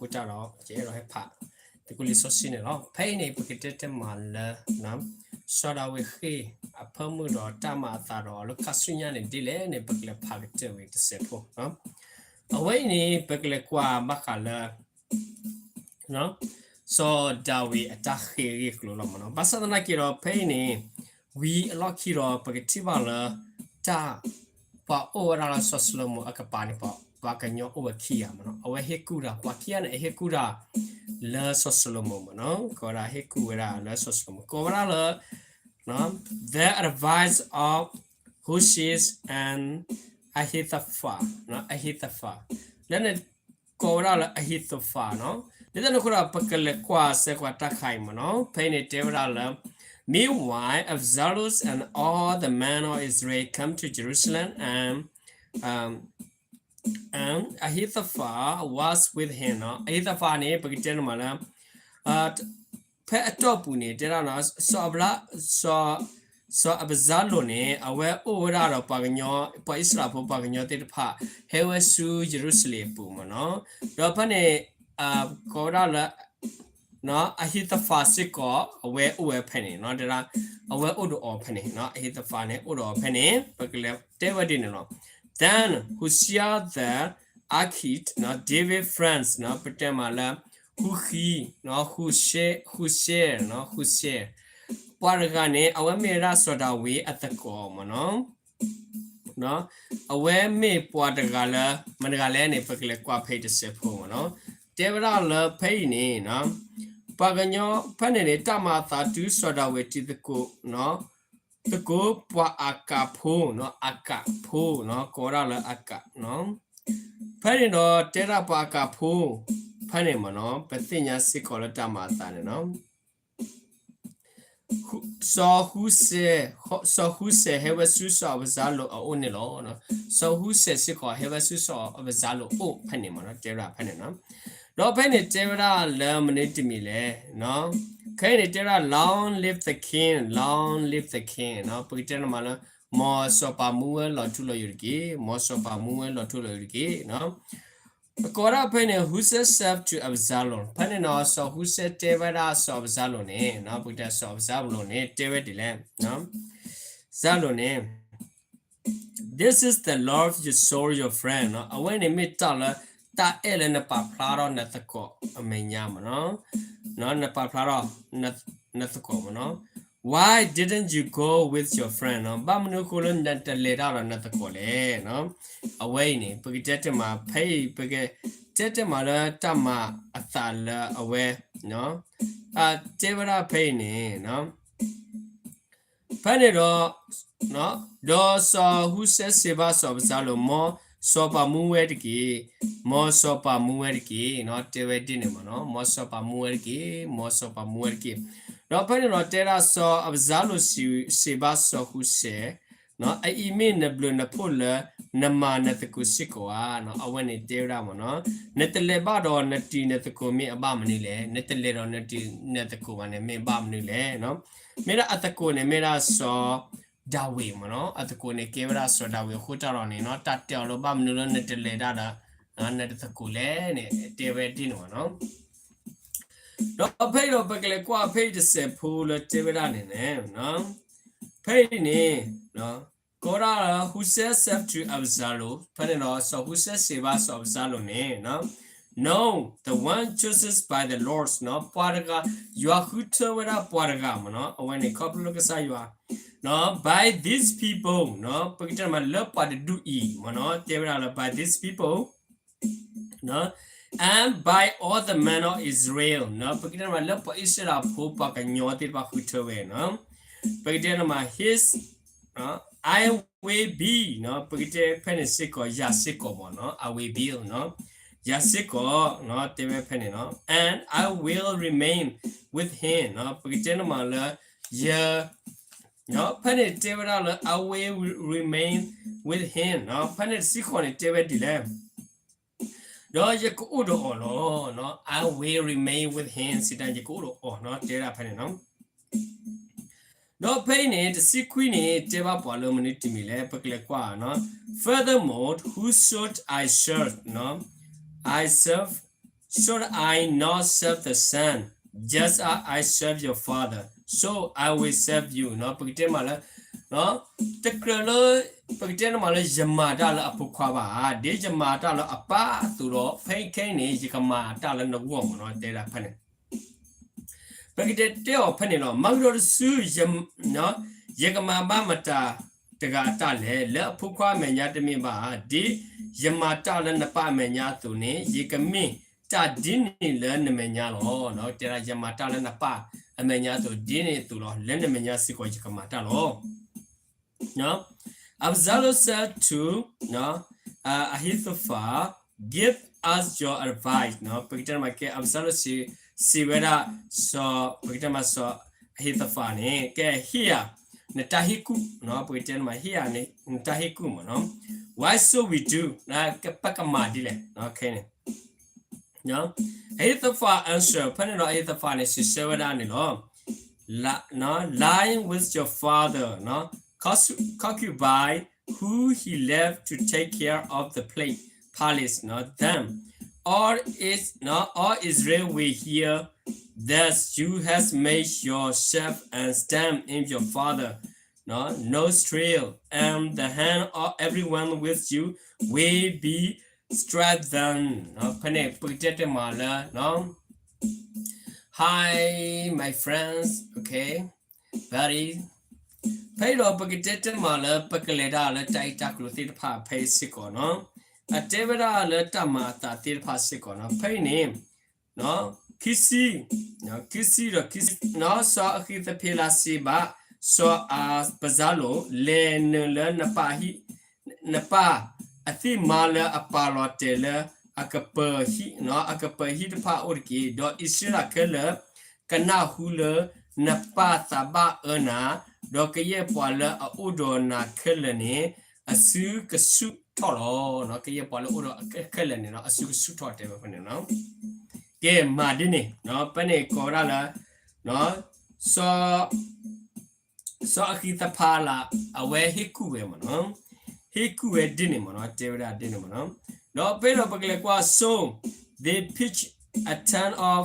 အဃိတၢ်ဒီး ယအဲၣ်ဒိးဟဲဖး သကိးလံာ်စီဆှံန့ၣ်လီၤ. ဖဲအံၤန့ၣ် ပကတဲတဲမးလၢ စီၤဒၤဝံးဃ့ၢ်အဖၢမုၢ်ဒီးတၢ်မၤအသးဒီး လၢခါဆူညါန့ၣ်ဒ်လဲၣ်န့ၣ် ပကလဲၤဖးကတၢၢ်ဝံၤတစဲးဖိ အဝဲအံၤန့ၣ် ပကလဲၤကွၢ်ဘၣ်ဃးလၢ စီၤဒၤဝံးအတၢ်ဃ့ၢ်အဂ့ၢ်အကျိၤလီၤမ့ၢ်နီၤ. ဘၣ်ဆၣ်သနာ်က့ဒီး ဖဲအံၤန့ၣ် ဝံၤအလီၢ်ခံဒီး ပကထံၣ်ဘၣ်လၢ တၢ် ပှၤအိၣ်ဝဲဒၣ်လၢစီၤၡလိၤမိၣ်အကပၤန့ၣ် ပှၤကညီအိၣ်ဝဲခံဂၤမ့ၢ်နီၤ. အဝဲဟ့ၣ်ကူၣ်တၢ် ပှၤခံဂၤန့ၣ် အဟ့ၣ်ကူၣ်တၢ် လၢစီၤၡလိၤမိၣ်မ့ၢ်နီၤ. ကိးဝဲဒၣ်ဟ့ၣ်ကူၣ်ဝဲဒၣ်လၢစီၤၡလိၤမိၣ် ကိးဝဲဒၣ်လၢ the advice of Hushai and Ahithophel, Ahithophel လၢန့ၣ် ကိးဝဲဒၣ်လၢ Ahithophel နီၤ. ဒ်သိးန့ၣ်အဃိဒီး ပကလဲၤကွၢ်စဲးကွၢ်တၢ်ခါအံၤမ့ၢ်နီၤ. ဖဲအံၤန့ၣ်တဲဝဲဒၣ်လၢ Meanwhile, Absalom and all the men of Israel come to Jerusalem, and, um, and Ahithophel was with him နီၤ. Ahithophel န့ၣ် ပကတဲန့ၣ်မးလၢ ဖဲအတီၢ်ပူၤန့ၣ် တဲဒၣ်နီၤ စီၤအဘျါ စီၤ စီၤအးဘၡါလိၣ်န့ၣ် အဝဲအိၣ်ဝဲဒၣ်ဒီးပှၤကညီ ပှၤအံၣ်စရ့လးဖိပှၤကညီသ့ၣ်တဖၣ် ဟဲဝဲဆူယရူၤၡလ့ၣ်အပူၤမ့ၢ်နီၤ. ဒီးဖဲန့ၣ် ကိးဝဲဒၣ်လၢ အဟံးသဖးစ့ၢ်ကီး အဝဲအိၣ်ဝဲဖဲန့ၣ်နီၤ တဲဒၣ် အဝဲအိၣ်ဒီးအီၤဖဲန့ၣ်နီၤ အဟံးသဖးန့ၣ် အိၣ်ဒီးအီၤဖဲန့ၣ် ပကလဲၤတဲဝဲဒ်န့ၣ်လီၤ. Then Hushai the Archite နီၤ David friends နီၤ ပတဲမးလၢ ဃုဃံ ဃုရှဲ ဃုရှဲ ဃုရှဲ ပှၤတဂၤန့ၣ် အဝဲမ့ၢ်ဝဲဒၣ်စီၤဒၤဝံးအသကိးမ့ၢ်နီၤ အဝဲမ့ၢ်ပှၤတဂၤလၢ မတၤတဂၤလဲၣ်န့ၣ် ပကလဲၤကွၢ်ဖဲအံၤတစဲးဖိမ့ၢ်နီၤ တဲဝဲဒၣ်လၢဖဲအံၤန့ၣ် ပှၤကညီဖဲန့ၣ်န့ၣ် တၢ်မၤအသးတုၤစီၤဒၤဝံးတံၤသကိး သကိးပှၤအကးဖိနီၤ အကးဖိနီၤ ကိးဝဲဒၣ်လၢအကး ဖဲန့ၣ်ဒီးတဲဒၣ်ပှၤအကးဖိ ဖဲန့ၣ်မ့ၢ်နီၤ ပသ့ၣ်ညါစ့ၢ်ကီးလၢတၢ်မၤအသးန့ၣ်နီၤ စီၤဃုစဲး စီၤဃုစဲးဟဲဝဲဆူစီၤအးဘၡါလိၣ်အအိၣ်န့ၣ်လီၤ. စီၤဃုစဲးစ့ၢ်ကီးဟဲဝဲဆူစီၤအးဘၡါလိၣ်အိၣ်ဖဲန့ၣ်မ့ၢ်နီၤ တဲဝဲဒၣ်ဖဲန့ၣ်နီၤ ဒီးဖဲန့ၣ်တဲဝဲဒၣ်လၢမနုၤတမံၤလဲၣ် ခဲအံၤန့ၣ်တဲဝဲဒၣ် Long live the king, long live the king နီၤ ပကတဲန့ၣ်မးလၢ မ်စီၤပၤမူဝဲလီၤထူလီၤယိာ်တက့ၢ် မ်စီၤပၤမူဝဲလီၤထူလီၤယိာ်တက့ၢ်နီၤ ပကိးဒၣ်ဖဲန့ၣ် Hushai said to Absalom ဖဲန့ၣ်နီၤ စီၤဃုစဲးတဲဝဲဒၣ်စီၤအးဘၡါလိၣ်န့ၣ် ပကတဲစီၤအးဘၡါလိၣ်န့ၣ် တဲဝဲဒ်လဲၣ် အးဘၡါလိၣ်န့ၣ် This is the love you show your friend နီၤ အဝဲန့ၣ်မ့ၢ်တၢ်လၢ တၢ်အဲၣ်လၢနပာ်ဖျါထီၣ်နသကိးအမဲာ်ညါမ့ၢ်နီၤ နပာ်ဖျါထီၣ် နသကိးမ့ၢ်နီၤ Why didn't you go with your friend နီၤ ဘၣ်မနုၤအဃိလၢနတလဲၤတၢ်ဒီးနသကိးလဲၣ်နီၤ အဝဲအံၤန့ၣ် ပကတဲတဲမး ဖဲအံၤ ပကတဲတဲမးလၢတၢ်မၤအသးလၢအဝဲ တဲဝဲဒၣ်ဖဲအံၤန့ၣ် ဖဲန့ၣ်ဒီး ဒီးစီၤဃုစဲးစံးဘၣ်စီၤအးဘၡါလိၣ် မ်စီၤပၤမူဝဲတက့ၢ် မ်စီၤပၤမူဝဲတက့ၢ်နီၤ တဲဝဲဒ်န့ၣ်မ့ၢ်နီၤ မ်စီၤပၤမူဝဲတက့ၢ် မ်စီၤပၤမူဝဲတက့ၢ် ဒီးဖဲန့ၣ်ဒီးတဲဒၣ်စီၤအးဘၡါလိၣ်စံးဘၣ်စီၤဃုစဲး အအံၤမ့ၢ်နဘျုးနဖှိၣ်လၢ နမၤနသကိးစ့ၢ်ကီးဧါ အဝဲန့ၣ်တဲဝဲဒၣ်မ့ၢ်နီၤ နတလဲၤဘၣ်ဒီးနတံၤနသကိးမ့ၢ်အဘၣ်မနုၤလဲၣ် နတလဲၤဒီးနတံၤနသကိးဘၣ်န့ၣ်မ့ၢ်ဘၣ်မနုၤလဲၣ် မ့ၢ်ဒၣ်အသကိးန့ၣ်မ့ၢ်ဒၣ်စီၤဒၤဝံးမ့ၢ်နီၤ အသကိးန့ၣ်ကဲဝဲဒၣ်စီၤဒၤဝံးအဃိတၢ်ဒီးန့ၣ်နီၤ တၢ်တဲအီၤလၢဘၣ်မနုၤလၢနတလဲၤဒၣ်ဒီး နတသကိးလဲၣ်န့ၣ် တဲဝဲဒ်န့ၣ်မ့ၢ်နီၤ ဒီးဖဲအံၤဒီးပကလဲၤကွၢ်ဖဲအံၤတစဲးဖိလၢတဲဝဲဒၣ်န့ၣ်န့ၣ် ဖဲအံၤန့ၣ် ကိးဒၣ်လၢ Hushai said to Absalom ဖဲန့ၣ်ဒီးစီၤဃုစဲးစံးဘၣ်စီၤအးဘၡါလိၣ်န့ၣ် No, the one chosen by the Lord နီၤ ပှၤတဂၤ ယွၤဃုထၢဝဲဒၣ်ပှၤတဂၤမ့ၢ်နီၤ အဝဲန့ၣ်ခီဖျိလၢကစၢ်ယွၤ နီၤ by these people နီၤ ပကတဲမးလၢပှၤတဒူၣ်အံၤမ့ၢ်နီၤ တဲဝဲဒၣ်လၢ by these people နီၤ and by all the men of Israel နီၤ ပကတဲမးလၢပှၤအံၣ်စရ့လးဖိပှၤကညီသ့ၣ်တဖၣ် ဃုထၢဝဲနီၤ ပကတဲမး his နီၤ I will be နီၤ ပကတဲဖဲန့ၣ်စ့ၢ်ကီး ယၤစ့ၢ်ကီးမ့ၢ်နီၤ I will be နီၤ ယၤစ့ၢ်ကီးနီၤ တဲဝဲဖဲန့ၣ်နီၤ and I will remain with him နီၤ ပကတဲန့ၣ်မးလၢ ယ နီၤ ဖဲန့ၣ်တဲဝဲဒၣ်လၢ I will remain with him နီၤ ဖဲန့ၣ်တစဲးဃီန့ၣ်တဲဝဲဒ်လဲၣ် ဒီးယကအိၣ်ဒီးအီၤလီၤ နီၤ I will remain with him စံးတၢ် ယကအိၣ်ဒီးအီၤနီၤ တဲဝဲဒၣ်ဖဲန့ၣ်နီၤ ဒီးဖဲအံၤန့ၣ် တဆံခွံန့ၣ် တဲဘၣ်ပှၤလၢမနုၤတမံၤလဲၣ် ပကလဲၤကွၢ်နီၤ Furthermore, who should I serve နီၤ I serve Should I not serve the son, just as I serve your father? So I will serve you. ပကတဲမးလၢ တကြၢးလၢ ပကတဲန့ၣ်မးလၢယမၤတၢ်လၢအဖိခွါဘၣ်ဧါ, ဒ်ယမၤတၢ်လၢအပၢ်အသိးဒီး ဖဲခဲအံၤန့ၣ် ယကမၤတၢ်လၢနဂီၢ်မးနီၤ, တဲဒၣ်ဖဲန့ၣ် ပကတဲတဲအီၤဖဲန့ၣ်လီၤ. မၤကဒီးတစု ယကမၤဘၣ်မတၤတဂၤအတၢ်လဲၣ်, လၢအဖိခွါအမဲာ်ညါတမ့ၢ်ဘၣ်ဧါ, ဒ်ယမၤတၢ်လၢနပၢ်အမဲာ်ညါအသိးန့ၣ် ယကမ့ၢ်တၢ်ဒ်န့ၣ်လၢနမဲာ်ညါလီၤ. တဲဒၣ်ယမၤတၢ်လၢနပၢ်အမဲာ်ညါအသိး ဒ်န့ၣ်အသိးလီၤ, လၢနမဲာ်ညါစ့ၢ်ကီးယကမၤတၢ်လီၤ. Absalom said to Ahithophel, give us your advice. ပကတဲမးကဲ Absalom စံးဝဲဒၣ် စီၤ ပကတဲမးစီၤ Ahithophel န့ၣ် ကဲဟ့ၣ်ယၤ နတၢ်ဟ့ၣ်ကူၣ်, ပကတဲမးဟ့ၣ်ယၤန့ၣ် နတၢ်ဟ့ၣ်ကူၣ်မးနီၤ. What should we do? ပကမၤဒ်လဲၣ် ခဲန့ၣ် Ahithophel answer ဖဲန့ၣ်ဒီး Ahithophel န့ၣ် စံးဆၢဝဲဒၣ်န့ၣ်လီၤ. Lie with your father, concubine who he left to take care of the pla- palace, then all is all Israel will hear that you has made yourself and stand in your father nostril, and the hand of everyone with you will be strengthened. ဖဲန့ၣ် ပကတဲတဲမးလၢ Hi, my friends. Okay, buddy. ဖဲအံၤဒီး ပကတဲတဲမးလၢ ပကလဲၤဒၣ်လၢတၢ်အံၤတၢ်ကျိၤသ့ၣ်တဖၣ်ဖဲအံၤစ့ၢ်ကီးနီၤ. အတဲဝဲဒၣ်လၢတၢ်မၤအသးသ့ၣ်တဖၣ်စ့ၢ်ကီးနီၤ. ဖဲအံၤန့ၣ် ခံဆံ, ခံဆံဒီးခံဆံ, စီၤအဃံးသဖ့းလးစံးဘၣ် စီၤအးဘၡါလိၣ်, လဲၤနုာ်လၢ နပၢ်အသံၣ်မါလၢအပာ်လီၤတဲာ်လၢ အကပၢၤဟံၣ်, အကပၢၤဟံၣ်တဖၣ်အအိၣ်တက့ၢ်. ဒီးအံၣ်စရ့လးခဲလၢာ် ကနၢ်ဟူလၢ နပၢ်သးဘၣ်အၢနၤ, ဒီးကယဲၢ်ပှၤလၢအအိၣ်ဒီးနၤခဲလၢာ်န့ၣ် အစုကဆူၣ်ထီၣ်လီၤ. ကယဲၢ်ပှၤလၢအအိၣ်ဒီးခဲလၢာ်န့ၣ် အစုကဆူၣ်ထီၣ်တဲဝဲဖဲန့ၣ်လီၤ. ကဲ မၤဒ်န့ၣ် ဖဲန့ၣ်ကိးဝဲဒၣ်လၢ စီၤ စီၤအဃံးသဖ့းလး အဝဲဟ့ၣ်ကူၣ်ဝဲမ့ၢ်နီၤ, ဟ့ၣ်ကူၣ်ဝဲဒ်န့ၣ်မ့ၢ်နီၤ, တဲဝဲဒၣ်ဒ်န့ၣ်မ့ၢ်နီၤ. ဒီးဖဲဒီးပကလဲၤကွၢ် So they pitched a tent of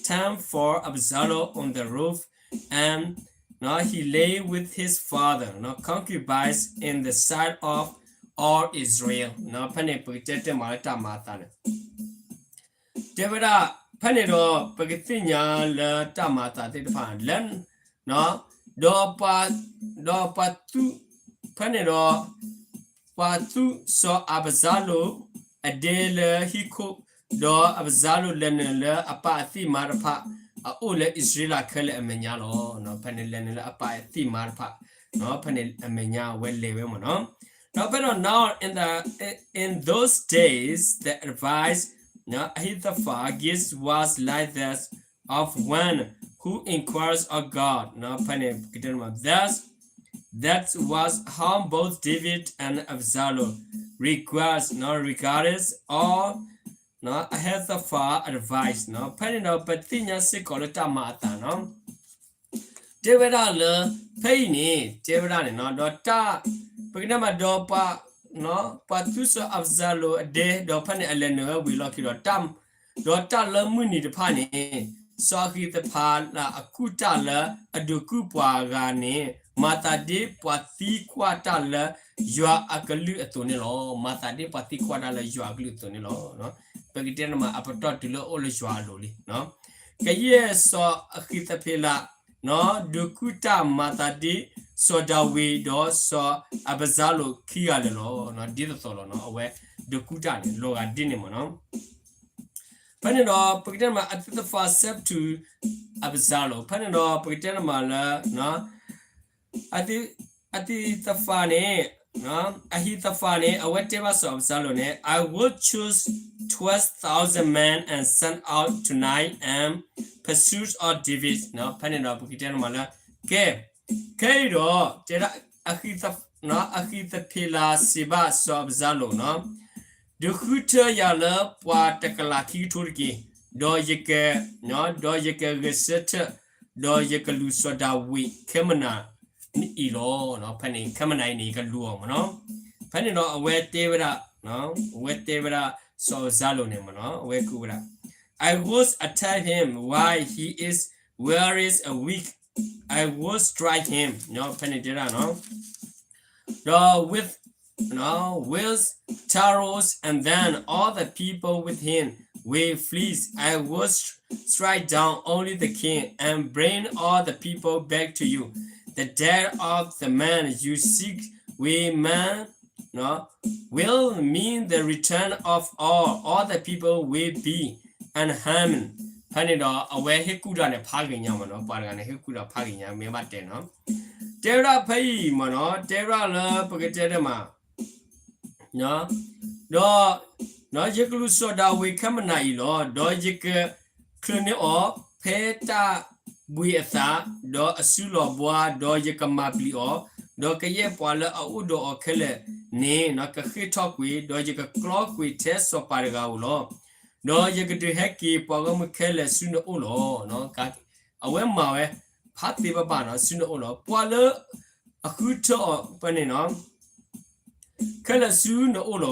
tent for Absalom on the roof, and he lay with his father concubines in the sight of all Israel. ဖဲန့ၣ် ပကတဲတဲမးလၢတၢ်မၤအသးန့ၣ် တဲဝဲဒၣ် ဖဲန့ၣ်ဒီး ပကသ့ၣ်ညါလၢတၢ်မၤအသးသ့ၣ်တဖၣ်လၢ ဒီးပှၤသူၣ် ဖဲန့ၣ်ဒီး ပှၤသူၣ်စီၤအးဘၡါလိၣ်အဒဲလၢဟံၣ်ခိၣ်, ဒီးအးဘၡါလိၣ်လဲၤနုာ်လၢအပၢ်အသံၣ်မါတဖၣ် အအိၣ်လၢအံၣ်စရ့လးခဲလၢာ်အမဲာ်ညါလီၤ. ဖဲန့ၣ်လဲၤနုာ်လၢအပၢ်အသံၣ်မါတဖၣ် ဖဲန့ၣ်အမဲာ်ညါဝဲလဲၤဝဲမ့ၢ်နီၤ. ဒီးဖဲဒီး now in the in those days the advice Ahithophel gives was like that of one who inquires of God. ဖဲန့ၣ် that that was how both David and Absalom regards regarded all Ahithophel advice. ဖဲန့ၣ်ဒီး ပသ့ၣ်ညါစ့ၢ်ကီးလၢတၢ်မၤအသးနီၤ တဲဝဲဒၣ်လၢ ဖဲအံၤန့ၣ် တဲဝဲဒၣ်န့ၣ်နီၤ ဒီးတၢ် ပကတဲမး ဒီးပှၤ ပှၤသူၣ်စီၤအးဘၡါလိၣ်အဒဲ ဒီးဖဲန့ၣ်အလဲၤနုာ်ဝဲဝံၤလီၢ်ခံဒီး ဒီးတၢ်လၢမုၢ်နံၤတဖၣ်န့ၣ် စီၤအဃံးသဖ့းလးအကူၣ်တၢ်လၢအဒုးကူၣ်ပှၤဂၤန့ၣ် မၤသးဒ်ပှၤသံကွၢ်တၢ်လၢယွၤအကလုၢ်အသိးန့ၣ်လီၤ. မၤသးဒ်ပှၤသံကွၢ်တၢ်လၢယွၤအကလုၢ်အသိးန့ၣ်လီၤ. ပကတဲန့ၣ်မး အပတီၢ်တုၤလၢအအိၣ်လၢယွၤအလိၤလံ ကယဲၢ်စီၤအဃံးသဖ့းလး ဒုးကူၣ်တၢ်မၤသးဒ် စီၤဒၤဝံး ဒီးစီၤအးဘၡါလိၣ်ခံဂၤလၢာ်လီၤ. ဒ်သိးသိးလီၤနီၤ အဝဲဒုးကူၣ်တၢ်န့ၣ် လီၤဂာ်ဒ်န့ၣ်မ့ၢ်နီၤ. ဖဲန့ၣ်ဒီး ပကတဲန့ၣ်မး Ahithophel said to Absalom ဖဲန့ၣ်ဒီး ပကတဲန့ၣ်မးလၢ အဟံးသဖးန့ၣ် အဟံးသဖးန့ၣ် အဝဲတဲဘၣ်စီၤအးဘၡါလိၣ်န့ၣ် I will choose twelve thousand men and send out tonight in pursuit of David. ဖဲန့ၣ်ဒီး ပကတဲန့ၣ်မးလၢ ကဲ ခဲအံၤဒီး တဲဒၣ် အဟံးသဖးစံးဘၣ်စီၤအးဘၡါလိၣ်နီၤ ဒုးဃုထၢယၤလၢပှၤတကလးခံကထိတက့ၢ်, ဒီးယက ဒီးယကဂဲၤဆၢထၢၣ်, ဒီးယကလူၤစီၤဒၤဝံးခဲမုၢ်နၤအံၤလီၤ. ဖဲန့ၣ် ခဲမုၢ်နၤအံၤန့ၣ် ယကလူၤအီၤမ့ၢ်နီၤ. ဖဲန့ၣ်ဒီးအဝဲတဲဝဲဒၣ် အဝဲတဲဝဲဒၣ်စီၤအးဘၡါလိၣ်န့ၣ်မ့ၢ်နီၤ အဝဲကိးဝဲဒၣ် I will attack him while he is weary and weak. I will strike him. ဖဲန့ၣ်တဲဒၣ်နီၤ ဒီး with no, with arrows, and then all the people with him will flee. I will strike down only the king and bring all the people back to you. The death of the man you seek will man no, will mean the return of all. All the people will be unharmed. ဖဲန့ၣ်ဒီးအဝဲဟ့ၣ်ကူၣ်တၢ်န့ၣ်ဖးဂ့ၤညါမ့ၢ်နီၤ ပှၤတဂၤန့ၣ်ဟ့ၣ်ကူၣ်တၢ်ဖးဂ့ၤညါ မ့ၢ်ဘၣ်တဲနီၤ တဲဝဲဒၣ်ဖဲအံၤမ့ၢ်နီၤ တဲဝဲဒၣ်လၢပကတဲတမး ဒီးယကလူးစီၤဒၤဝံးခဲမုၢ်နၤအံၤလီၤ. ဒီးယကချုးန့ၢ်အီၤဖဲတၢ်ဘှံးအသး, ဒီးအစုလီၢ်ဘှါ, ဒီးယကမၤပျံၤအီၤ, ဒီးကယဲၢ်ပှၤလၢအအိၣ်ဒီးအီၤခဲလၢာ်န့ၣ် ကဃ့ၢ်ထီၣ်ကွံာ်, ဒီးယကကျီကွံာ်ထဲစီၤပၤတဂၤဧိၤလီၤ. ဒီးယကဒုးဟဲက့ၤပှၤဂီၢ်မုၢ်ခဲလၢာ်ဆူနအိၣ်လီၤ. အဝဲမၤဝဲ ဖးသ့ဘၣ်ဘၣ်နီၤ ဆူနအိၣ်လီၤ. ပှၤလၢအဃုထၢအီၤဖဲန့ၣ်နီၤ ခဲလၢာ်ဆူနအိၣ်လီ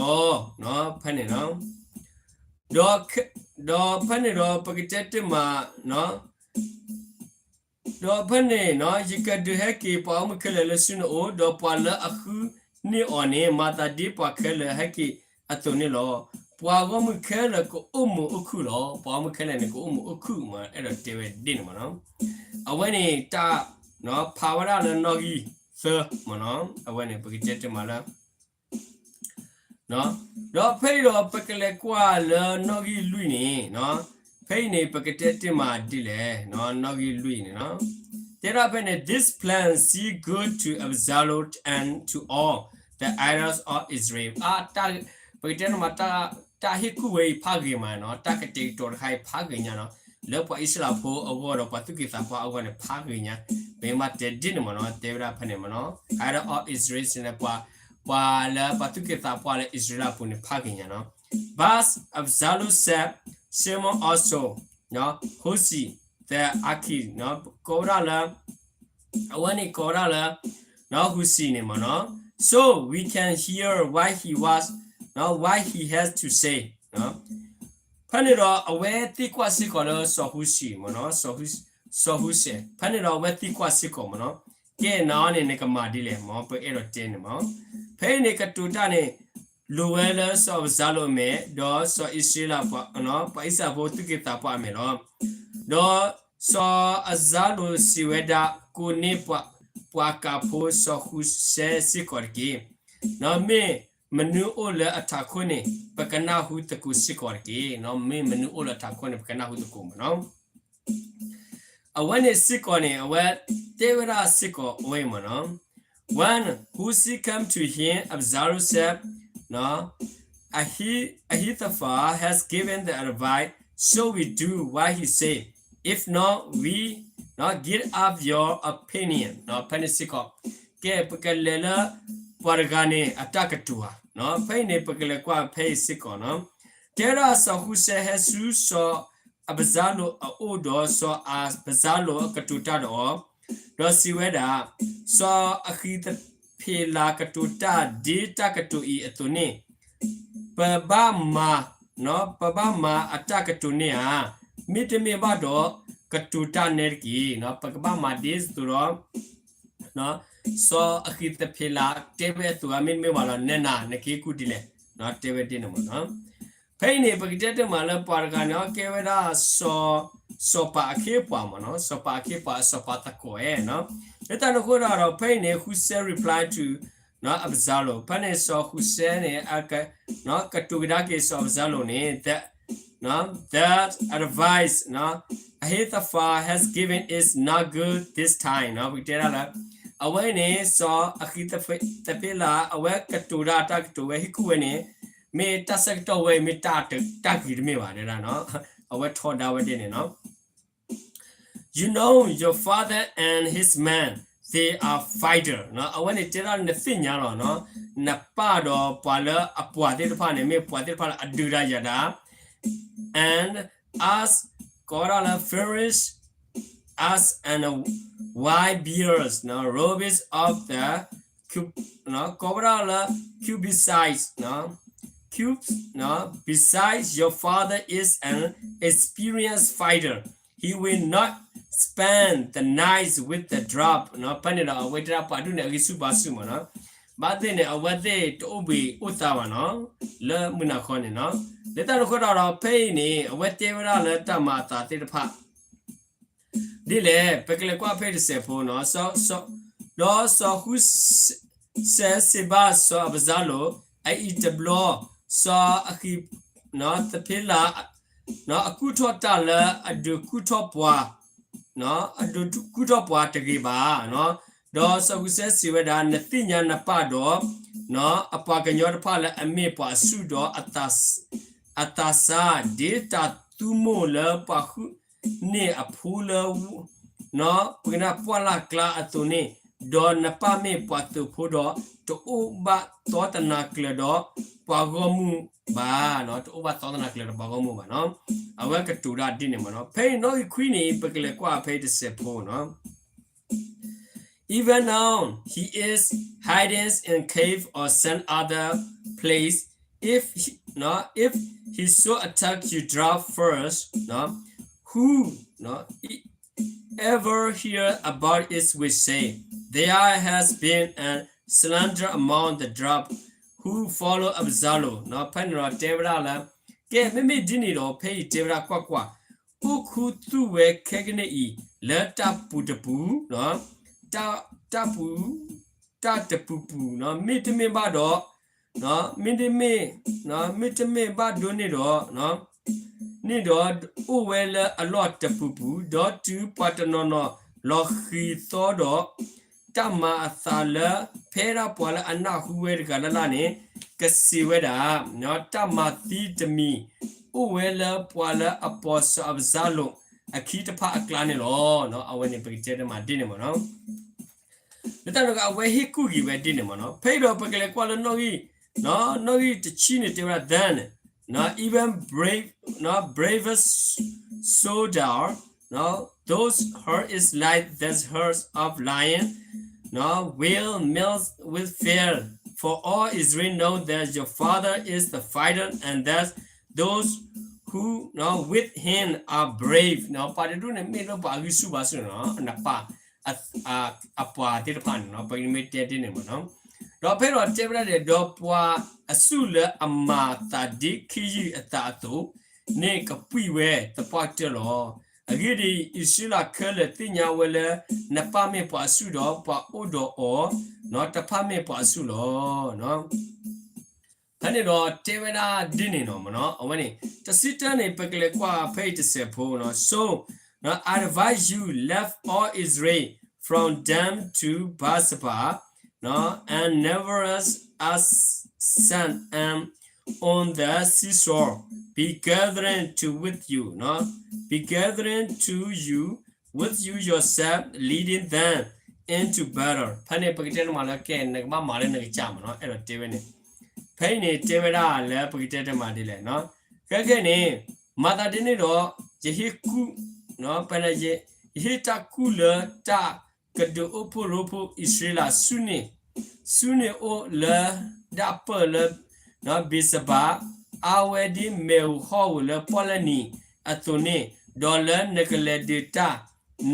ၤ. ဖဲန့ၣ်နီၤ ဒီး ဒီးဖဲန့ၣ်ဒီးပကတဲတ့ၢ်မးနီၤ ဒီးဖဲန့ၣ်နီၤ ယကဒုးဟဲက့ၤပှၤဂီၢ်မုၢ်ခဲလၢာ်လၢဆူနအိၣ်, ဒီးပှၤလၢအဃုန့ၢ်အီၤန့ၣ် မၤသးဒ်ပှၤခဲလၢာ်ဟဲက့ၤအသိးန့ၣ်လီၤ. ပှၤဂီၢ်မုၢ်ခဲလၢာ်ကအိၣ်မုာ်အိၣ်ခုၣ်လီၤ. ပှၤဂီၢ်မုၢ်ခဲလၢာ်န့ၣ် ကအိၣ်မုာ်အိၣ်ခုၣ်မး အဲၣ်ဒိးတဲဝဲဒ်န့ၣ်မ့ၢ်နီၤ. အဝဲန့ၣ်တၢ် ဖးဝဲဒၣ်လၢနီၣ်ဂံၢ်သၢမ့ၢ်နီၤ. အဝဲန့ၣ် ပကတဲတ့ၢ်မးလၢ ဒီးဖဲအံၤဒီးပကလဲၤကွၢ်လၢနီၣ်ဂံၢ်လွံၢ်န့ၣ်, ဖဲအံၤန့ၣ် ပကတဲတ့ၢ်မးဒ်လဲၣ်, နီၣ်ဂံၢ်လွံၢ်န့ၣ်နီၤ, တဲဒၣ်ဖဲန့ၣ် this plan seemed good to Absalom and to all the elders of Israel. ပကတဲတ့ၢ်မး တၢ်ဟ့ၣ်ကူၣ်ဝဲအံၤဖးဂ့ၤမးနီၤ, တၢ်ကတဲာ်ကတီၤတခါအံၤဖးဂ့ၤညါနီၤ, လၢပှၤအံၣ်စရ့လးဖိအဂီၢ်ဒီးပှၤသူၣ်က့သးပှၢ်အဂီၢ်န့ၣ် ဖးဂ့ၤညါ, ပမ့ၢ်တဲဒ်န့ၣ်မ့ၢ်နီၤ, တဲဝဲဒၣ်ဖဲန့ၣ်မ့ၢ်နီၤ, elders of Israel န့ၣ် ပှၤလၢပှၤသူၣ်က့သးပှၢ်လၢအံၣ်စရ့လးအပူၤန့ၣ် ဖးဂ့ၤညါနီၤ. But Absalom said, Shimei also, Hushi, the Archite, ကိးဝဲဒၣ်လၢ အဝဲန့ၣ်ကိးဝဲဒၣ်လၢ Hushi န့ၣ်မ့ၢ်နီၤ, so we can hear what he was, what he has to say. ဖဲန့ၣ်ဒီးအဝဲသံကွၢ်စ့ၢ်ကီးလၢစီၤ Hushi မ့ၢ်နီၤ, စီၤ Hushi, ဖဲန့ၣ်ဒီးအဝဲသံကွၢ်စ့ၢ်ကီးမ့ၢ်နီၤ, ကဲနၤအီၤန့ၣ် နကမၤဒ်လဲၣ်မ့ၢ် ပအဲၣ်ဒိးတဲန့ၣ်မ့ၢ်, ဖဲအံၤန့ၣ်ကတိၤတၢ်န့ၣ် လိၤဝဲလၢစီၤအးဘၡါလိၣ်အမဲာ်, ဒီးစီၤအံၣ်စရ့လး ပှၤအံၣ်စရ့လးဖိသူၣ်က့သးပှၢ်အမဲာ်လီၤ. ဒီးစီၤအးဘၡါလိၣ်စံးဝဲဒၣ်, ကိးန့ၢ်ပှၤကၤဖိစီၤ Hushi စ့ၢ်ကီးတက့ၢ်. မ့ၢ်မနုၤအိၣ်လၢအထးခိၣ်န့ၣ် ပကနၢ်ဟူသကိးစ့ၢ်ကီးတက့ၢ်. မ့ၢ်မနုၤအိၣ်လၢအထးခိၣ်န့ၣ် ပကနၢ်ဟူသကိးမ့ၢ်နီၤ. အဝဲန့ၣ်စ့ၢ်ကီးန့ၣ် အဝဲတဲဝဲဒၣ်စ့ၢ်ကီးအဝဲအံၤမ့ၢ်နီၤ, When Hushi came to him, Absalom said, Ahithophel has given the advice, should we do what he says? If not, we give up your opinion. ဖဲန့ၣ်စ့ၢ်ကီး ကဲ ပကလဲၤလၢ ပှၤတဂၤန့ၣ် အတၢ်ကတိၤဧါ. ဖဲအံၤန့ၣ် ပကလဲၤကွၢ်ဖဲအံၤစ့ၢ်ကီးနီၤ. ကဲဝဲဒၣ်စီၤဃူစဲဟဲဆူစီၤအးဘၡါလိၣ်အအိၣ်ဒီး စီၤအးဘၡါလိၣ်ကတိၤတၢ်ဒီးအီၤ, ဒီးစံးဝဲဒၣ်, စီၤအဟံသဖ့းလးကတိၤတၢ်ဒ်တၢ်ကတိၤအံၤအသိးန့ၣ် ပဘၣ်မၤ, ပဘၣ်မၤအတၢ်ကတိၤန့ၣ်ဧါ. မ့တမ့ၢ်ဘၣ်ဒီး ကတိၤတၢ်နဲတက့ၢ်. ပကဘၣ်မၤဒ်သိးဒီး စီၤအဟံသဖ့းလးတဲဝဲအသိးဧါ, မ့တမ့ၢ်ဘၣ်ဒီး နဲနၤ နကဟ့ၣ်ကူၣ်ဒ်လဲၣ်, တဲဝဲဒ်န့ၣ်မ့ၢ်နီၤ. ဖဲအံၤန့ၣ် ပကတဲတ့ၢ်မးလၢပှၤတဂၤန့ၣ် ကဲဝဲဒၣ် စီၤပၤအခ့အပှၤမ့ၢ်နီၤ, စီၤပၤအခ့အပှၤ စီၤပၤသကိးဧါနီၤ. လၢတၢ်န့ၣ်အဃိဒီး ဖဲအံၤန့ၣ် Hushi reply to Absalom, ဖဲန့ၣ်စီၤဃူစဲန့ၣ် ကတိၤကဒါက့ၤစီၤအးဘၡါလိၣ်န့ၣ် that advice Ahithophel has given is not good this time. ပကတဲဒၣ်လၢ အဝဲန့ၣ် စီၤအဟံသဖ့းလး အဝဲကတိၤတၢ် တၢ်ကတိၤဝဲ ဟ့ၣ်ကူၣ်ဝဲန့ၣ် မ့ၢ်တၢ်ဆၢကတီၢ်ဝဲအံၤ မ့ၢ်တၢ်ဂ့ၤတမ့ၢ်ဘၣ် တဲဒၣ်နီၤ. အဝဲထီဒါဝဲဒ်န့ၣ်နီၤ. You know your father and his men, they are fighter. အဝဲန့ၣ်တဲဒၣ်နသ့ၣ်ညါလီၤနီၤ, နပၢ်ဒီးပှၤလၢအပှၤသ့ၣ်တဖၣ်န့ၣ် မ့ၢ်ပှၤသ့ၣ်တဖၣ်လၢအဒုးတၢ်ယၤတၢ် and as ကိးဝဲဒၣ်လၢ furious as and wild bears, roving of the ကိးဝဲဒၣ်လၢ Jebusites, Besides, your father is an experienced fighter. He will not spend the night with the drought. ဖဲန့ၣ်ဒီး အဝဲတဲဒၣ်ပှၤဒူၣ်န့ၣ် အဂံၢ်ဆူၣ်ဘါဆူၣ်မးနီၤ. ဘၣ်သ့ၣ်န့ၣ် အဝဲသ့ၣ်တအိၣ်ဘှံးအိၣ်သါဘၣ်နီၤ လၢမုၢ်နၤခီန့ၣ်နီၤ. လၢတၢ်န့ၣ်အဃိဒီး ဖဲအံၤန့ၣ် အဝဲတဲဝဲဒၣ်လၢတၢ်မၤအသးသ့ၣ်တဖၣ် ဒ်လဲၣ် ပကလဲၤကွၢ်ဖဲတစဲးဖိနီၤ. ဒီးစီၤဃုစဲစံးဘၣ်စီၤအးဘၡါလိၣ်, အအံၤတဘျီ စီၤအဟံးသဖ့လး အကူၣ်ထီၣ်တၢ်လၢအဒုးကူၣ်ထီၣ်ပှၤ အဒုးကူၣ်ထီၣ်ပှၤတဂ့ၤဘၣ်. ဒီးစီၤဃုစဲစံးဝဲဒၣ်, နသ့ၣ်ညါနပၢ်ဒီး အပှၤကညီတဖၣ်လၢအမ့ၢ်ပှၤအဆူၣ်ဒီး အသးစၢ် ဒ်တၢ်သူမိၢ်လၢပှၤဟုၣ်န့ၢ်အဖိလၢ ပှၢ်လၢ်ကျါအသိးန့ၣ်, ဒီးနပၢ်မ့ၢ်ပှၤသုးဖိဒီး တအိၣ်ဘၣ်သီတနၤကျၢၤဒီး ပှၤဂီၢ်မုၢ်ဘၣ်, တအိၣ်ဘၣ်သီတနၤကျၢၤဒီးပှၤဂီၢ်မုၢ်ဘၣ်နီၤ. အဝဲကတိၤတၢ်ဒ်န့ၣ်မးနီၤ. ဖဲအံၤနီၣ်ဂံၢ်ခွံန့ၣ် ပကလဲၤကွၢ်ဖဲအံၤတစဲးဖိနီၤ. Even now, he is hiding in cave or some other place. If he, no, if he should attack you drought first, no, who, no, e- ever hear about it will say, there has been a slaughter among the drought who follow Absalom. ဖဲန့ၣ်ဒီးတဲဝဲဒၣ်လၢ ကဲ မ့မ့ၢ်ဒ်န့ၣ်ဒီး ဖဲအံၤတဲဝဲဒၣ်ကွၢ်ကွၢ်, အိၣ်ခူသူၣ်ဝဲခဲကနံၣ်အံၤ လၢတၢ်ပူၤတပူၤ, တၢ်ပူၤ, တၢ်တပူၤပူၤ, မ့တမ့ၢ်ဘၣ်ဒီး, မ့တမ့ၢ်, မ့တမ့ၢ်ဘၣ်ဒိန့ၣ်ဒီး, န့ၣ်ဒီး အိၣ်ဝဲလၢအလီၢ်တပူၤပူၤ, ဒီးတုၤပှၤတနီၤနီၤလီၤဃံၤသီဒီး တၢ်မၤအသးလၢ ဖဲဒၣ်ပှၤလၢအနၢ်ဟူဝဲတဂၤလၢ်လၢ်န့ၣ် ကစံးဝဲဒၣ်, တၢ်မၤသံတမံၤ အိၣ်ဝဲလၢပှၤလၢအပိာ်စီၤအးဘၡါလိၣ်အခံတဖၣ်အကျါန့ၣ်လီၤ. အဝဲန့ၣ်ပကတဲတမးဒ်န့ၣ်မးနီၤ. လၢတၢ်န့ၣ်အဝဲဟ့ၣ်ကူၣ်က့ၤဝဲဒ်န့ၣ်မးနီၤ. ဖဲအံၤဒီးပကလဲၤကွၢ်လၢနီၣ်ဂံၢ်, နီၣ်ဂံၢ်တဆံန့ၣ်တဲဝဲဒၣ် then, even brave, brave soldier, those heart is like the heart of lion, will melt with fear, for all Israel know that your father is the fighter and that those who with him are brave. ပှၤတဒူၣ်န့ၣ်မ့ၢ်လၢပှၤအဂံၢ်ဆူၣ်ဘါဆူၣ်နီၤ, နပၢ် အပှၤသ့ၣ်တဖၣ်န့ၣ်နီၤ, ပကမ့ၢ်တဲဒ်န့ၣ်မးနီၤ. ဒီးဖဲဒီးတဲဝဲဒၣ်ဒီး ဒီးပှၤအဆူၣ်လၢအမၤသးဒ်ခ့ယုၢ်အသးအသိးန့ၣ် ကပှံၢ်ဝဲသပှၢ်ကတၢၢ်လီၤ. အဂ့ၢ်ဒ်အံၤ, အံၣ်စရ့လးခဲလၢာ်သ့ၣ်ညါဝဲလၢ နပၢ်မ့ၢ်ပှၤအဆူၣ်ဒီး ပှၤအိၣ်ဒီးအီၤတဖၣ်မ့ၢ်ပှၤအဆူၣ်လီၤ. ဖဲန့ၣ်ဒီးတဲဝဲဒၣ်ဒ်န့ၣ်နီၤမးနီၤ, အဝဲန့ၣ် တဆံတၢန့ၣ် ပကလဲၤကွၢ်ဖဲအံၤတစဲးဖိနီၤ. So, I advise you, leave all Israel, from Dan to Beersheba, and never as sand and on the seashore, be gathering to with you, be gathering to you with you yourself, leading them into battle. ဖဲန့ၣ် ပကတဲန့ၣ်မးလၢ ကဲ နကဘၣ်မၤလၢနကစၢ်မးနီၤ, အဲၣ်ဒိးတဲဝဲန့ၣ်. ဖဲအံၤန့ၣ်တဲဝဲဒၣ်လၢပကတဲတမးဒ်လဲၣ်, ခဲကနံၣ်န့ၣ် မၤသးဒ်န့ၣ်ဒီး ယဟ့ၣ်ကူၣ်, ဖဲန့ၣ် ယဟ့ၣ်တၢ်ကူၣ်လၢတၢ်ကဒုးအိၣ်ဖှိၣ်ရိဖှိၣ် အံၣ်စရ့လး ဆူန့ၣ်, ဆူန့ၣ်အိၣ်လၢဒၢ်ပၢၢ်လၢ ဘ့းစဘၤ, အါဝဲဒ်မ့ၣ်အူဟီၣ်ဧိၤလၢပီၣ်လဲၣ်နံၤအသိးန့ၣ်, ဒီးလၢနကလဲၤဒုးတၢ်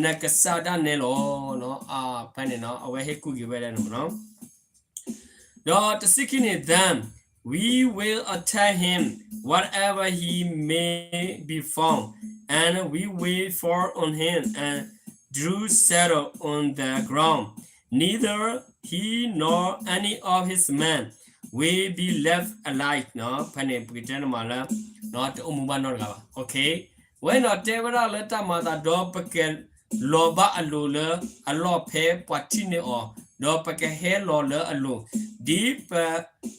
နကစၢ်ဒၣ်နဲလီၤ. ဖဲန့ၣ် အဝဲဟ့ၣ်ကူၣ်က့ၤဝဲဒၣ်န့ၣ်မးနီၤ. ဒီးတဆံခံန့ၣ် then we will attack him wherever he may be found, and we will fall on him and draw settle on the ground. Neither he nor any of his men will be left alive. ဖဲန့ၣ် ပကတဲန့ၣ်မးလၢ တအိၣ်မူဘၣ်နီတဂၤဘၣ်. ဝဲန့ၣ်ဒီးတဲဝဲဒၣ်လၢတၢ်မၤအသးဒီး ပကလီၤဘၣ်အလိၤလၢအလီၢ်ဖဲပှၤထံၣ်န့ၢ်အီၤ, ဒီးပကဟဲလီၤလၢအလိၤ, ဒ်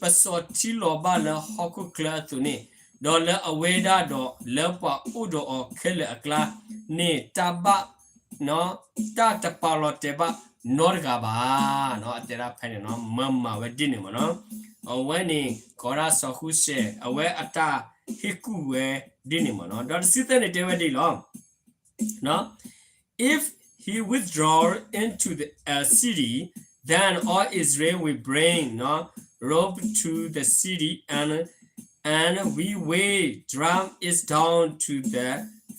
ပစီၤထံလီၤဘၣ်လၢဟီၣ်ခိၣ်ချၢအသိးန့ၣ်, ဒီးလၢအဝဲဒၣ်ဒီးလၢပှၤအိၣ်ဒီးအီၤခဲလၢာ်အကျါန့ၣ် တၢ်ဘၣ် တၢ်တပာ်လီၤတဲာ်ဘၣ်နီတဂၤဘၣ်. အတဲဒၣ်ဖဲန့ၣ် မၤမၤဝဲဒ်န့ၣ်မးနီၤ. အဝဲန့ၣ် ကိးဒၣ်စီၤဃုစဲး အဝဲအတၢ်ဟ့ၣ်ကူၣ်ဝဲဒ်န့ၣ်မးနီၤ. ဒီးတဆံသၢန့ၣ်တဲဝဲဒ်အံၤလီၤ. If he withdraw into the, a city, then all Israel will bring, no, robe to the city and and we will drive it down to the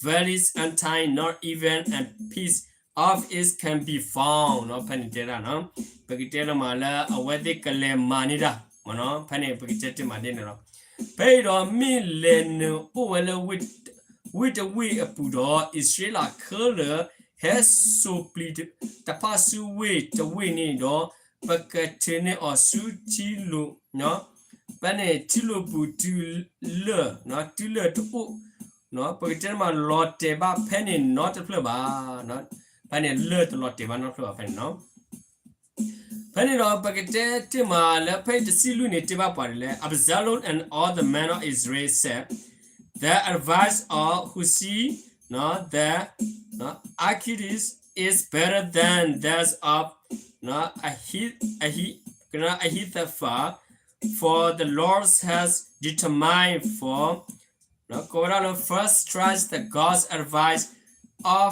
very until not even a piece of it can be found. ဖဲန့ၣ်တဲဒၣ်နီၤ, ပကတဲလီၤမးလၢအဝဲသ့ၣ်ကလဲၤမၤန့ၢ်တၢ်မနီၤ, ဖဲန့ၣ်ပကတဲတ့ၢ်မးဒ်န့ၣ်လီၤ. ဖဲအံၤဒီးမ့ၢ်လဲၤနုာ်အိၣ်ဝဲလၢ ဝ့ၢ်တဝ့ၢ်အပူၤဒီး အံၣ်စရ့လးခဲလၢာ် ဟဲစိာ်ပျံၤတဖၣ်ဆူဝ့ၢ်တဝ့ၢ်န့ၣ်ဒီး ပကထုးန့ၢ်အီၤဆူထံလိာ်, ဖဲန့ၣ်ထံလိာ်ပူၤတုၤလၢာ်, တုၤလၢာ်တအိၣ်, ပကတဲမးလီၤတဲာ်ဘၣ်ဖဲန့ၣ်နီတဖျၢၣ်ဘၣ်, ဖဲန့ၣ်လၢာ်တလီၤတဲာ်ဘၣ်နီတဖျၢၣ်ဘၣ်ဖဲန့ၣ်နီၤ. ဖဲန့ၣ်ဒီးပကတဲတ့ၢ်မးလၢဖဲအံၤတဆံလွံၢ်န့ၣ် တဲဘၣ်ပှၤဒ်လဲၣ်, Absalom and all the men of Israel said, the advice of Hushai, the Archite is better than that of Ahithophel, for the Lord has determined for ကိးဝဲဒၣ်လၢ first tries the God's advice of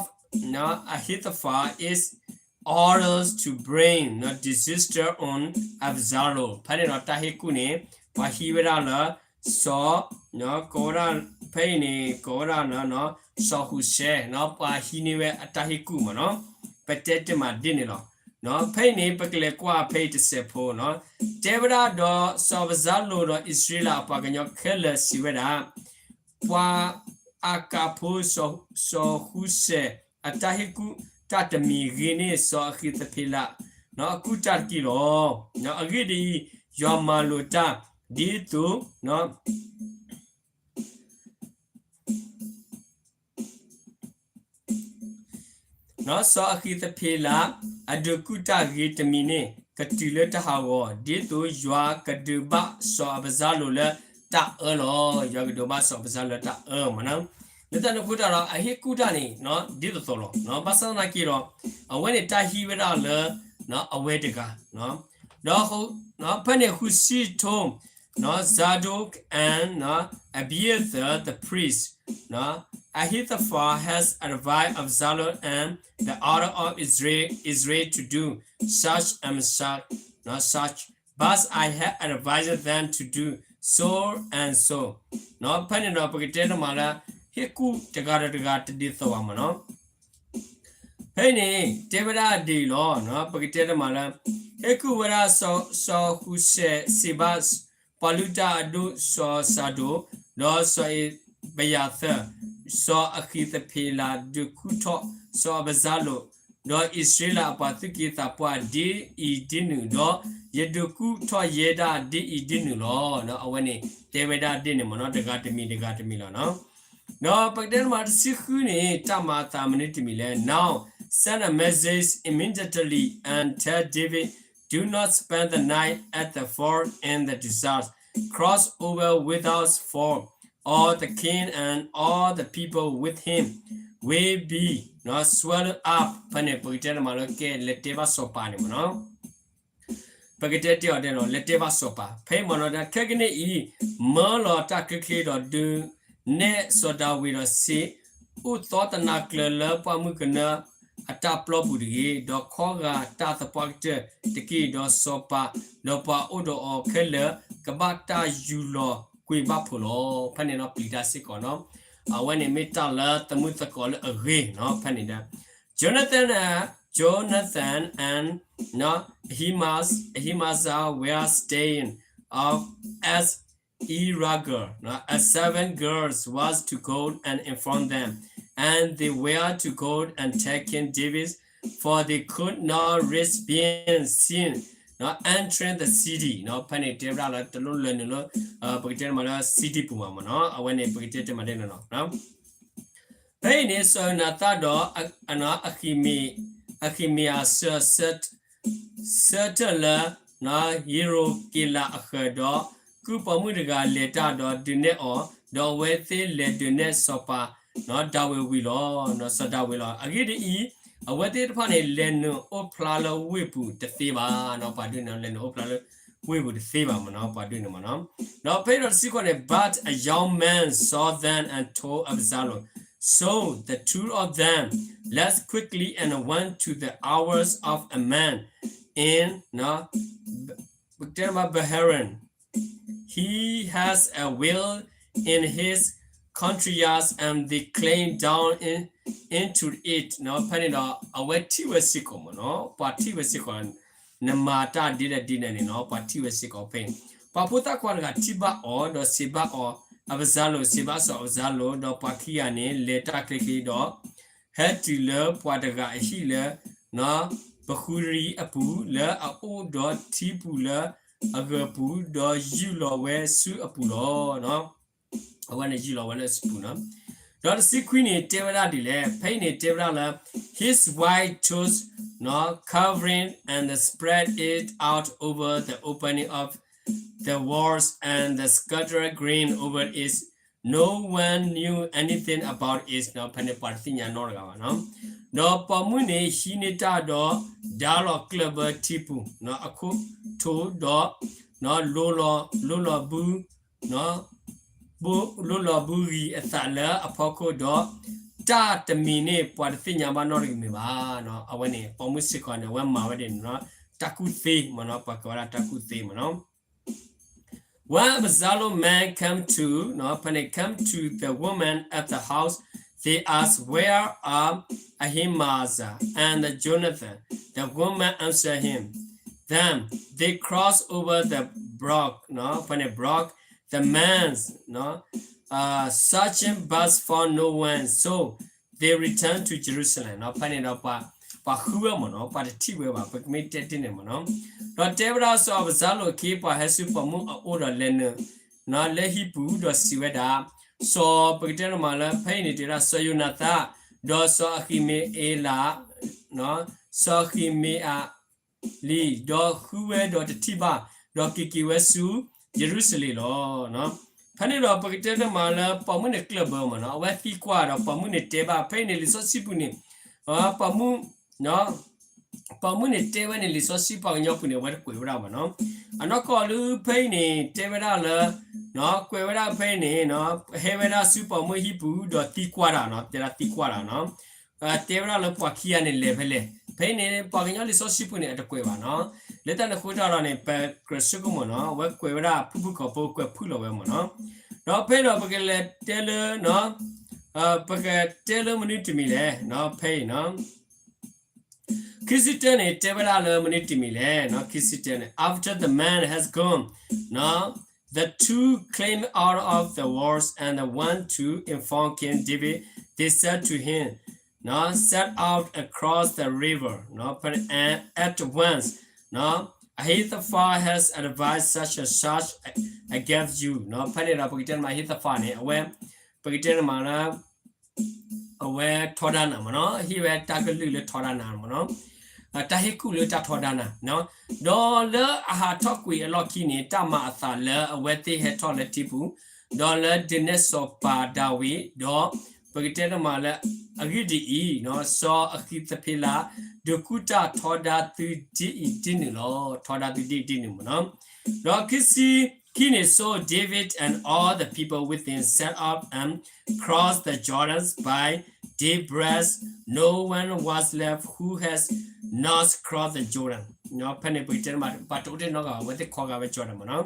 Ahithophel is orders to bring disaster on Absalom. ဖဲန့ၣ်ဒီးတၢ်ဟ့ၣ်ကူၣ်န့ၣ် ပှၤဟံးဝဲဒၣ်လၢ စီၤ, ကိးဝဲဒၣ်, ဖဲအံၤန့ၣ် ကိးဝဲဒၣ်လၢ စီၤဟူၤၡဲ, ပှၤဟံးန့ၢ်ဝဲအတၢ်ဟ့ၣ်ကူၣ်မးနီၤ, ပတဲတ့ၢ်မးဒ်န့ၣ်လီၤ. ဖဲအံၤန့ၣ် ပကလဲၤကွၢ်ဖဲအံၤတစဲးဖိနီၤ, တဲဝဲဒၣ်ဒီးစီၤအးဘၡါလိၣ်ဒီးအံၣ်စရ့လးအပှၤကညီခဲလၢာ်စံးဝဲဒၣ်, ပှၤအကးဖိစီၤဟူၤၡဲ အတၢ်ဟ့ၣ်ကူၣ်တၢ်တမံၤဂ့ၤန့ၢ်စီၤအဃံးသဖ့းလး အကူၣ်တၢ်တက့ၢ်လီၤ. အဂ့ၢ်ဒ်အံၤ, ယွၤမၤလိာ်တၢ် ဒ်သိး စီၤအဃံးသဖ့းလး အဒုးကူၣ်တၢ်ဂ့ၤတမံၤန့ၣ် ကတုၤလၢတၢ်ဟးဂီၤ, ဒ်သိးယွၤကဒုးဘၣ်စီၤအးဘၡါလိၣ်လၢတၢ်အၢလီၤ. ယွၤကဒုးဘၣ်စီၤအးဘၡါလိၣ်လၢတၢ်အၢမးနီၤ. လၢတၢ်န့ၣ်အဃိတၢ်ဒီး အဟ့ၣ်ကူၣ်တၢ်န့ၣ် ဒ်သိးသိးလီၤ. ဘၣ်ဆၣ်သနာ်က့ဒီး အဝဲန့ၣ်တၢ်ဟံးဝဲဒၣ်လၢ အဝဲတဂၤ ဒီးဖဲန့ၣ် Hushai told Zadok and Abiathar the priest, Ahithophel has advised Absalom and the other of Israel, Israel to do such and such, such, but I have advised them to do so and so. ဖဲန့ၣ်ဒီးပကတဲတမးလၢ ဟ့ၣ်ကူၣ်တဂၤဒီးတဂၤတဒ်သိးဘၣ်မးနီၤ. ဖဲအံၤန့ၣ် တဲဝဲဒၣ်ဒ်အံၤလီၤ. ပကတဲတမးလၢ ဟ့ၣ်ကူၣ်ဝဲဒၣ်စီၤဟူၤၡဲ စံးဘၣ် ပှၤလုၢ်တၢ်အဒိၣ်စီၤစၤဒိာ်, ဒီးစီၤအ့ဘယၤသၢၣ်, စီၤအဃံးသဖ့းလးဒုးကူၣ်ထီၣ်စီၤအးဘၡါလိၣ်, ဒီးအံၣ်စရ့လးအပှၤသူၣ်က့သးပှၢ်ဒ်အံၤဒ်နုၤ, ဒီးယဒုးကူၣ်ထီၣ်ယဲဒၣ်ဒ်အံၤဒ်နုၤလီၤ. အဝဲန့ၣ်တဲဝဲဒၣ်ဒ်န့ၣ်မးနီၤ, တဂၤတမံၤတဂၤတမံၤလီၤနီၤ. ဒီးပကတဲတမးတဆံဃုန့ၣ် တၢ်မၤအသးမနုၤတမံၤလဲၣ်. Now send a message immediately and tell David, do not spend the night at the ford in the desert. Cross over with us, for all the king and all the people with him will be swallowed up. ဖဲန့ၣ် ပကတဲတမးလၢကဲ လဲၤတဲဘၣ်စီၤပၤန့ၣ်မးနီၤ. ပကတဲတ့ၢ်အီၤဒဲးလီၤ, လဲၤတဲဘၣ်စီၤပၤ. ဖဲအံၤမးနီၤ ခဲကနံၣ်အံၤ မၢလီၤတၢ်ချ့ချ့ဒီးဒုးနဲၣ်စီၤဒၤဝံးဒီးစံး, အိၣ်သီတနၤကျၢၤလၢပှၢ်မုၢ်ကနၢအတၢ်ပျီပူၤတဂ့ၤ, ဒီးခီဂာ်တၢ်သပှၢ်ကတၢၢ်တက့ၢ်, ဒီးစီၤပၤ ဒီးပှၤအိၣ်ဒီးအီၤခဲလၢာ် ကဘၣ်တၢ်ယူၢ်လီၤကွံာ်ဘၣ်ဖုးလီၤ. ဖဲန့ၣ်ဒီးပျံၤတၢ်စ့ၢ်ကီးနီၤ. အဝဲန့ၣ်မ့ၢ်တၢ်လၢသမုသကိးလၢအဂ့ၤနီၤ ဖဲန့ၣ်ဒီး Jonathan, Jonathan and Ahimaaz, Ahimaaz were staying of at Enrogel. Seven girls was to go and inform them, and they were to go and taken David, for they could not risk being seen entering the city. ဖဲန့ၣ်တဲဝဲဒၣ်လၢတလိၣ်လၢနုာ်လၢ ပကတဲမးလၢ city ပူၤမးမးနီၤ. အဝဲန့ၣ်ပကတဲတဲမးဒဲးနီၤ. ဖဲအံၤန့ၣ် စီၤယိၤနၤသၣ်ဒီး အ, အ, အခိမ့အးဆၢ ဆၢထၢၣ်လၢ ယ့ရိးက့လးအဃၢၤဒီး ကုၢ်ပိာ်မုၣ်တဂၤလဲၤတၢ်ဒီးဒုးနဲၣ်အီၤ, ဒီးအဝဲသ့ၣ်လဲၤဒုးနဲၣ်စီၤပၤ ဒၤဝံးဝံၤလီၤ. စီၤဒၤဝံးလီၤ. အဂ့ၢ်ဒ်အံၤ, အဝဲသ့ၣ်တဖၣ်န့ၣ် လဲၤနုာ်အိၣ်ဖျါလၢဝ့ၢ်ပူၤတသ့ဘၣ်နီၤ. ပှၤဒုးန့ၣ် လဲၤနုာ်အိၣ်ဖျါလၢဝ့ၢ်ပူၤတသ့ဘၣ်မးနီၤ. ပှၤဒုးန့ၣ်မးနီၤ. ဒီးဖဲဒီးတဆံဃိးန့ၣ် But a young man saw them and told Absalom. So the two of them left quickly and went to the house of a man in, ပကတဲမး Bahurim. He has a well in his country yard, and they climb down in, into it. ဖဲန့ၣ်ဒီး အဝဲထံၣ်ဝဲစ့ၢ်ကီးမ့ၢ်နီၤ, ပှၤထံၣ်ဝဲစ့ၢ်ကီး, နမၤတၢ်ဒ်လဲၣ်ဒ်လဲၣ်န့ၣ်နီၤ, ပှၤထံၣ်ဝဲစ့ၢ်ကီးဖဲန့ၣ်. ပှၤဖိသၣ်ခွါတဂၤထံၣ်ဘၣ်အီၤ, ဒီးစံးဘၣ်အီၤ, အးဘၡါလိၣ်, စံးဘၣ်စီၤအးဘၡါလိၣ်, ဒီးပှၤခံဂၤန့ၣ် လဲၤတၢ်ချ့ချ့ဒီး ဟဲတုၤလၢပှၤတဂၤအဟံၣ်လၢ ပဃုရံအပူၤ, လၢအအိၣ်ဒီးထံပူၤလၢအဂၢၤပူၤ, ဒီးယူာ်လီၤဝဲဆူအပူၤလီၤ. အဝဲန့ၣ်ယူာ်လီၤဝဲလၢအပူၤနီၤ. ဒီးတဆံခွံန့ၣ်တဲဝဲဒၣ်ဒ်လဲၣ်, ဖဲအံၤန့ၣ်တဲဝဲဒၣ်လၢ his wife took covering and spread it out over the opening of the walls and the scattered grain over it. No one knew anything about it. ဖဲန့ၣ်ပှၤတသ့ၣ်ညါနီတဂၤဘၣ်နီၤ. ဒီးပိာ်မုၣ်န့ၣ်ဟံးန့ၢ်တၢ်ဒီး ဒါလီၤကျၢၢ်ဘၢထံပူၤအခိၣ်ထိးဒီး လိၤလီၤဘု လိၤလီၤဘုဂံၤအသးလၢအဖီခိၣ်ဒီး တၢ်တမံၤန့ၣ် ပှၤတသ့ၣ်ညါဘၣ်နီတမံၤဘၣ်. အဝဲန့ၣ် ပိာ်မုၣ်စ့ၢ်ကီးန့ၣ် အဝဲမၤဝဲဒ်န့ၣ်နီၤ, တၢ်ကူၣ်သ့မ့ၢ်နီၤ, ပှၤကိးဝဲဒၣ်တၢ်ကူၣ်သ့မ့ၢ်နီၤ. When Absalom's men came to, ဖဲန့ၣ် came to the woman at the house, they asked, Where are Ahimaaz and Jonathan? The woman answered him, them. They crossed over the brook, ဖဲန့ၣ် brook, the men searching but found no one, so they returned to Jerusalem. ဖဲန့ၣ်ဒီး ပှၤဃုဝဲမ့ၢ်နီၤ, ပှၤတထံၣ်ဝဲဘၣ်, ပကမ့ၢ်တဲတ့ၢ်န့ၣ်မ့ၢ်နီၤ. ဒီးတဲဝဲဒၣ်စီၤအးဘၡါလိၣ်အခ့အပှၤဟဲဆူပိာ်မုၣ်အအိၣ်ဒီးလဲၤနုာ် လၢဟံၣ်ပူၤဒီးစံးဝဲဒၣ်, စီၤ ပကတဲတမးလၢ ဖဲအံၤန့ၣ်တဲဝဲဒၣ် စီၤယိၤနၤသၣ်, ဒီးစီၤအဃံမ့အ့လး, စီၤအဃံမ့အလံ, ဒီးဃုဝဲဒီးတထံၣ်ဘၣ်, ဒီးက့ၤက့ၤဝဲဆူယရူၤၡလ့ၣ်လီၤ. ဖဲန့ၣ်ဒီးပကတဲတမးလၢပိာ်မုၣ်န့ၣ်ကျၢၢ်ဘၢမ့ၢ်နီၤ, အဝဲသံကွၢ်ဒီးပိာ်မုၣ်န့ၣ်တဲဘၣ်, ဖဲအံၤန့ၣ်လံာ်စီဆှံပူၤန့ၣ် ပိာ်မုၣ် ပိာ်မုၣ်န့ၣ်တဲဝဲန့ၣ် လံာ်စီဆှံပှၤကညီပူၤန့ၣ် အဝဲတကွဲးဝဲဒၣ်ဘၣ်နီၤ. အနီၢ်ကီၢ်လၢဖဲအံၤန့ၣ် တဲဝဲဒၣ်လၢ ကွဲးဝဲဒၣ်ဖဲအံၤန့ၣ် ဟဲဝဲဒၣ်ဆူပိာ်မုၣ်ဟံၣ်ပူၤဒီးသံကွၢ်တၢ်နီၤ, တဲဒၣ်သံကွၢ်တၢ်နီၤ. တဲဝဲဒၣ်လၢပှၤခံဂၤန့ၣ်လဲၤဖဲလဲၣ်. ဖဲအံၤန့ၣ် ပှၤကညီလံာ်စီဆှံပူၤန့ၣ် အတကွဲးဘၣ်နီၤ. လၢတၢ်န့ၣ်အဃိတၢ်ဒီးန့ၣ် ပကြၢးဆိကမိၣ်နီၤ, အဝဲကွဲးဝဲဒၣ်ဖုၣ်ဖုၣ်ကိာ်ဖိကွဲးဖုၣ်လီၤဝဲမ့ၢ်နီၤ. ဒီးဖဲဒီးပကလဲၤတဲလၢ ပကတဲလၢမနုၤတမံၤလဲၣ်, ဖဲအံၤနီၤ ခံဆံတၢန့ၣ် တဲဝဲဒၣ်လၢမနုၤတမံၤလဲၣ်, ခံဆံတၢန့ၣ် after the man has gone, the two climb out of the walls and want to inform King David. They said to him, set out across the river, and at once, Ahithophel has advised such and such against you. ဖဲန့ၣ်ဒီးပကတဲတမး Ahithophel န့ၣ် အဝဲ ပကတဲတမးလၢ အဝဲထီဒါနၤမ့ၢ်နီၤ, ဟ့ၣ်ဝဲတၢ်ကလုၢ်လၢထီဒါနၤမ့ၢ်နီၤ, တၢ်ဟ့ၣ်ကူၣ်လၢတၢ်ထီဒါနၤ, ဒီးလၢအဟးထီၣ်ကွံာ်အလီၢ်ခံန့ၣ် တၢ်မၤအသးလၢအဝဲသ့ၣ်ဟဲထီၣ်လၢထံပူၤ, ဒီးလၢဒုးနဲၣ်စီၤပၤဒၤဝံး, ဒီးပကတဲတမးလၢ အဂ့ၢ်ဒ်အံၤ, စီၤအဃံသဖ့လး ဒုးကူၣ်တၢ်ထီဒါသုဒ်အံၤဒ်နုၤလီၤ, ထီဒါသုဒ်အံၤဒ်နုၤမ့ၢ်နီၤ. ဒီးခံဆံခံန့ၣ် so David and all the people with him set out and crossed the Jordan by daybreak, no one was left who has not crossed the Jordan. ဖဲန့ၣ်ပကတဲတမး ပှၤတအိၣ်တ့ၢ်နီတဂၤ အဝဲသ့ၣ်ခီဂာ်ဝဲ Jordan မ့ၢ်နီၤ.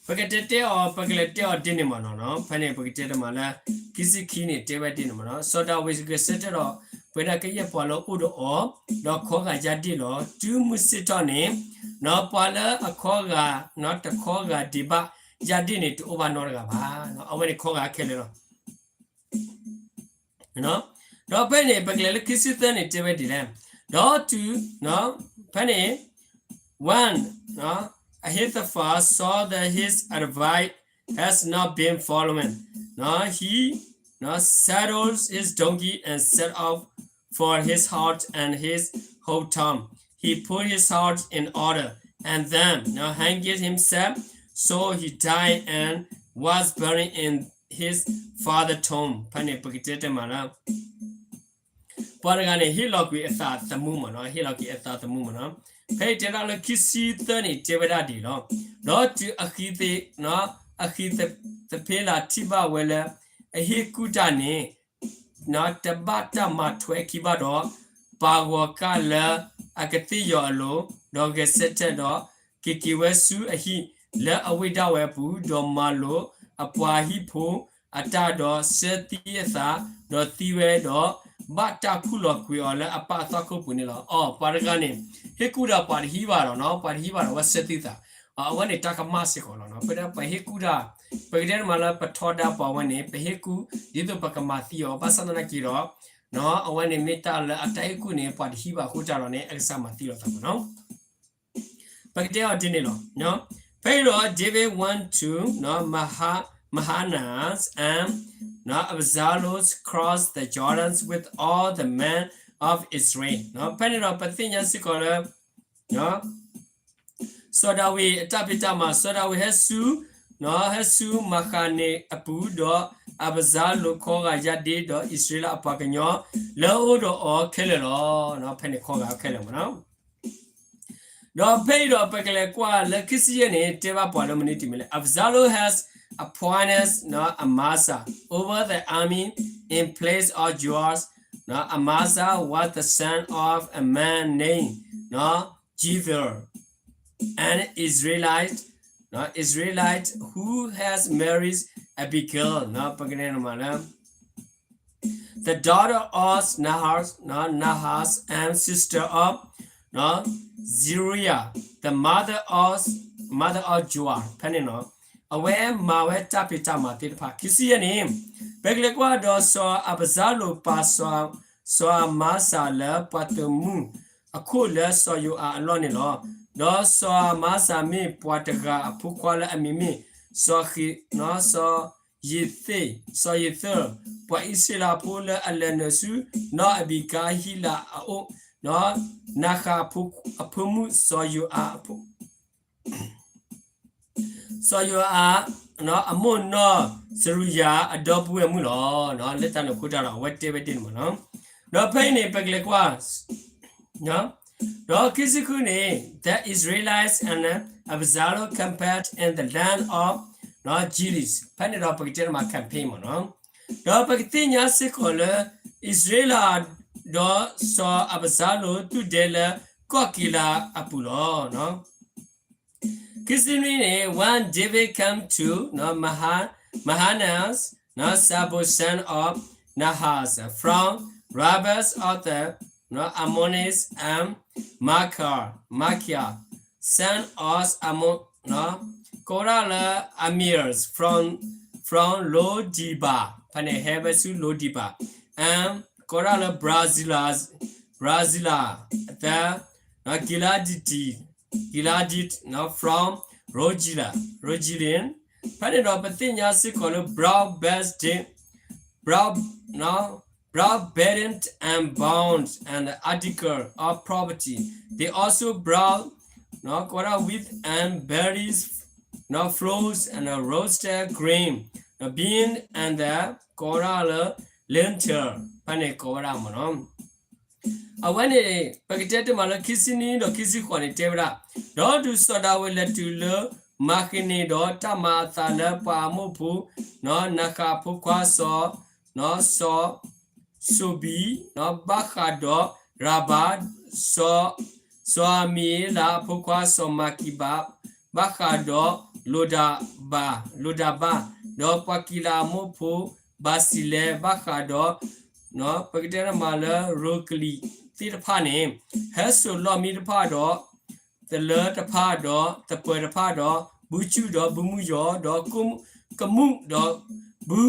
ပကတဲတဲအီၤ ပကလဲၤတဲအီၤဒ်န့ၣ်မ့ၢ်နီၤ, ဖဲန့ၣ်ပကတဲတမးလၢ ခံဆံခံန့ၣ် တဲဝဲဒ်န့ၣ်မ့ၢ်နီၤ, စီၤဒၤဝံးဂဲၤဆၢထၢၣ်ဒီး ပဝဲဒၣ်ကယဲၢ်ပှၤလၢအအိၣ်ဒီးအီၤ, ဒီးခီဂာ်ယါဒ့ၣ်လီၤ. တုၤမုၢ်ဆ့ၣ်ထီၣ်န့ၣ်, ပှၤလၢအခီဂာ် တခီဂာ်ဒံးဘၣ်ယါဒ့ၣ်န့ၣ် တအိၣ်ဘၣ်နီတဂၤဘၣ်, အဝဲန့ၣ်ခီဂာ်ခဲလၢာ်လီၤ. ဒီးဖဲန့ၣ် ပကလဲၤလၢခံဆံသၢန့ၣ် တဲဝဲဒ်လဲၣ်, ဒီးတုၤ, ဖဲန့ၣ် when Ahithophel saw that his advice has not been followed, he saddled his donkey and set off for his house and his whole town. He put his house in order and then hanged himself. So he died and was buried in his father's tomb. ဖဲန့ၣ် ပကတဲတမးလၢ ပှၤတဂၤန့ၣ် ဟ့ၣ်လီၤကွံာ်အသးသမူမ့ၢ်နီၤ, ဟ့ၣ်လီၤကွံာ်အသးသမူမ့ၢ်နီၤ. ဖဲအံၤတဲဒၣ်လၢခံဆံသၢန့ၣ် တဲဝဲဒၣ်ဒ်အံၤလီၤ. ဒီးတုၤအဃံသ, အဃံသဖ့လးထံၣ်ဘၣ်ဝဲလၢ အဟ့ၣ်ကူၣ်တၢ်န့ၣ် တဘၣ်တၢ်မၤထွဲခံဘၣ်ဒီး ပာ်ဂီၤကၢ်လၢအကသ့ၣ်ယီၤအလိၤ, ဒီးဂဲၤဆၢထၢၣ်ဒီး က့ၤက့ၤဝဲဆူအဟံၣ်, လၢအဝ့ၢ်ဒၣ်ဝဲအပူၤ, ဒီးမၤလိာ်အပှၤဟံၣ်ဖိအတၢ်ဒီးဆၢသံအသး, ဒီးသံဝဲဒီး ဘၣ်တၢ်ခူၣ်လီၤကွံာ်အီၤလၢအပၢ်အသီခိၣ်ပူၤန့ၣ်လီၤ. အီၤ ပှၤတဂၤန့ၣ် ဟ့ၣ်ကူၣ်ဒီးပှၤတဟံၣ်ဘၣ်လီၤနီၤ, ပှၤတဟံၣ်ဘၣ်ဒီးအဝဲဆၢသံသး, အဝဲန့ၣ်တၢ်ကမၣ်စ့ၢ်ကီးလီၤနီၤ. ပဝဲဒၣ်ပဟ့ၣ်ကူၣ်တၢ်, ပကတဲတမးလၢပထီဒါပှၤဝဲန့ၣ် ပဟ့ၣ်ကူၣ် ဒ်သိးပကမၤသံအီၤ, ဘၣ်ဆၣ်သနာ်က့ဒီး အဝဲန့ၣ်မ့ၢ်တၢ်လၢအတၢ်ဟ့ၣ်ကူၣ်န့ၣ် ပှၤတဟံၣ်ဘၣ်အဃိတၢ်ဒီးန့ၣ် အကစၢ်မၤသံလီၤသးမးနီၤ. ပကတဲအီၤဒ်န့ၣ်လီၤ. ဖဲအံၤဒီး David went to, နီၤ, Maha-, Mahanais and, နီၤ, Absalom crossed the Jordan with all the men of Israel. နီၤ, ဖဲန့ၣ်ဒီးပသ့ၣ်ညါစ့ၢ်ကီးလၢ နီၤ, စီၤဒၤဝံးအတၢ်ဖံးတၢ်မၤ, စီၤဒၤဝံးဟဲဆူ, နီၤ, ဟဲဆူမၤဃးန့ၣ်အပူၤ, ဒီးအးဘၡါလိၣ်ခီဂာ်ယၤဒ့ဒီးအံၣ်စရ့လးအပှၤကညီလၢအအိၣ်ဒီးအီၤခဲလၢာ်လီၤ. နီၤ, ဖဲန့ၣ်ခီဂာ်အီၤခဲလၢာ်မးနီၤ. ဒီးဖဲအံၤဒီးပကလဲၤကွၢ်လၢခံဆံယဲၢ်န့ၣ် တဲဘၣ်ပှၤလၢမနုၤတမံၤလဲၣ်. Absalom has appointed, နီၤ, Amasa over the army in place of Joash. နီၤ, Amasa was the son of a man named, နီၤ, Jether, an Israelite, နီၤ, Israelite who has married Abigail, နီၤ, ပကတဲန့ၣ်မးလၢ the daughter of Nahas, နီၤ, Nahas and sister of, နီၤ, Zeruiah, the mother of, mother of Joab. ဖဲန့ၣ်နီၤ, အဝဲမၤဝဲတၢ်ဖံးတၢ်မၤသ့ၣ်တဖၣ် ခံဆံယဲၢ်န့ၣ်, ပကလဲၤကွၢ်ဒီးစီၤအးဘၡါလိၣ်ပာ်စီၤ, စီၤအးမၤစၤလၢပှၤသုးမုၢ်အခိၣ်လၢစီၤယိၤအးအလီၢ်န့ၣ်လီၤ. ဒီးစီၤအးမၤစၤမ့ၢ်ပှၤတဂၤအဖိခွါလၢအမံၤမ့ၢ် စီၤဃ့, နီၤ, စီၤယ့ၤသ့ၣ်, စီၤယ့ၤသၢၣ်, ပှၤအံၣ်စရ့လးဖိလၢအလဲၤနုာ်ဆူ နီၤ, အဘံၤကါဟံၣ်လၤအအိၣ်, နီၤ, နၤဃးအဖိမုၣ်စီၤယိၤအးအဖိ စီၤယိၤအး, နီၤ, အမိၢ်နီၢ်စရူၤယၤအဒီပုၢ်ဝဲၢ်မုၣ်လီၤ. နီၤ, လၢတၢ်န့ၣ်အဃိတၢ်ဒီး အဝဲတဲဝဲဒ်န့ၣ်မးနီၤ. ဒီးဖဲအံၤန့ၣ် ပကလဲၤကွၢ် ဒီးခံဆံဃုန့ၣ် the Israelites and Absalom camped in the land of, နီၤ, Gilead. ဖဲန့ၣ်ဒီးပကတဲတမး campaign မးနီၤ. ဒီးပကသ့ၣ်ညါစ့ၢ်ကီးလၢ အံၣ်စရ့လးဒီးစီၤအးဘၡါလိၣ်သူၣ်ဒဲလၢကီၢ်ကံးလးအပူၤလီၤ. ခံဆံနွံန့ၣ် when David came to, နီၤ, Maha-, Mahanais, နီၤ, Saul son of Nahas from Rabbah of the, နီၤ, Ammonites and Maachah, Maachah, son of Ammon, နီၤ, ကိးဝဲဒၣ်လၢ Amir from, from Lo-debar, ဖဲန့ၣ်ဟဲဝဲဆူ Lo-debar, and ကိးဝဲဒၣ်လၢ Barzillai, Barzillai, the, နီၤ, Gileadi, Gileadi, နီၤ, from Rogelim, Rogelim. ဖဲန့ၣ်ဒီးပသ့ၣ်ညါစ့ၢ်ကီးလၢ brow beaten, brow, နီၤ, brow beaten and bound and article of property. They also brought, နီၤ, ကိးဝဲဒၣ် wheat and barley, နီၤ, flour and roasted grain, နီၤ, bean and the, ကိးဝဲဒၣ်လၢ lentils, ဖဲန့ၣ်ကိးဝဲဒၣ်မးနီၤ. အဝဲန့ၣ် ပကတဲတမးလၢခံဆံနွံဒီးခံဆံဃိးန့ၣ်တဲဝဲဒၣ်, ဒီးတုၤစီၤဒၤဝံးလဲၤတုၤလၢမၤဃ့န့ၣ်ဒီး တၢ်မၤအသးလၢပှၤအမိၣ်ဖိ, နီၤ, နၤဃးအဖိခွါစီၤ, နီၤ, စီၤ, စိၤဘံ, နီၤ, ဘၣ်ဃးဒီးရၤဘၤ, စီၤ, စီၤအမံၤအ့လးအဖိခွါစီၤမၤကံဘၤ, ဘၣ်ဃးဒီးလိၤဒၤဘၤ, လိၤဒၤဘၤ, ဒီးပှၤကံးလးအမိၣ်ဖိဘၤစံလဲ, ဘၣ်ဃးဒီး နီၤ, ပကတဲတမးလၢ ရိကလံးသ့ၣ်တဖၣ်န့ၣ်, ဟဲစိာ်လီၢ်မံတဖၣ်ဒီး သလၢတဖၣ်ဒီး သပၢၤတဖၣ်ဒီး ဘုကၠူၣ်ဒီးဘုမုၢ်ယီၤ ဒီးကမူၣ်ဒီးဘု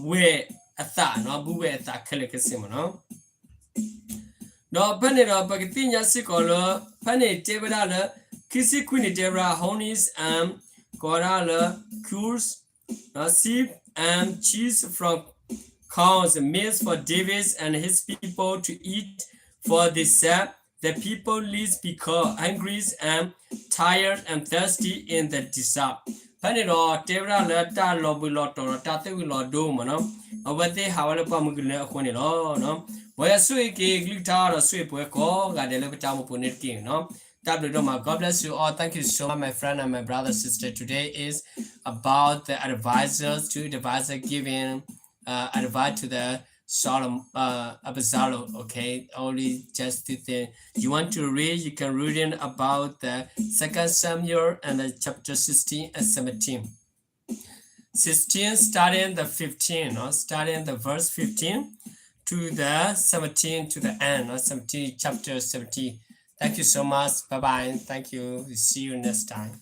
ဝဲၢ်အသး, နီၤ, ဘုဝဲၢ်အသးခဲလၢာ်ခဲဆ့မးနီၤ. ဒီးဖဲန့ၣ်ဒီး ပကသ့ၣ်ညါစ့ၢ်ကီးလၢ ဖဲန့ၣ်တဲဝဲဒၣ်လၢ ခံဆံခွံန့ၣ်တဲဝဲဒၣ် honey and ကိးဝဲဒၣ်လၢ cures, sheep and sheep from cows meat for David and his people to eat, for they said, the people live because hungry and tired and thirsty in the desert. ဖဲန့ၣ်ဒီးတဲဝဲဒၣ်လၢတၢ်လီၤဘှံးလီၤတီၤဒီးတၢ်သ့ၣ်ဝံၤလီၤဒိမးနီၤ, အဝဲသ့ၣ်ဟးဝဲလၢပှၢ်မုၢ်ကနၢအဃိန့ၣ်လီၤ. မ်ယွၤဆိၣ်ဂ့ၤက့ၤအကလုၢ်ကထါဒီးဆိၣ်ဂ့ၤပှၤကိးဂၤဒဲးလၢပတၢ်အိၣ်မူပူၤန့ၣ်တက့ၢ်နီၤ. တၢ်ဘျုးဒိၣ်မး. God bless you all. Thank you so much, my friend and my brother, sister. Today is about the advisors to advisor giving, uh, advice to the Solomon, uh, Absalom, okay? Only just two things. You want to read, you can read in about the Second Samuel and the chapter sixteen and seventeen. Sixteen, starting the fifteen, no? Starting the verse fifteen to the seventeen, to the end, no? Seventeen, chapter seventeen. Thank you so much. Bye bye. Thank you. See you next time.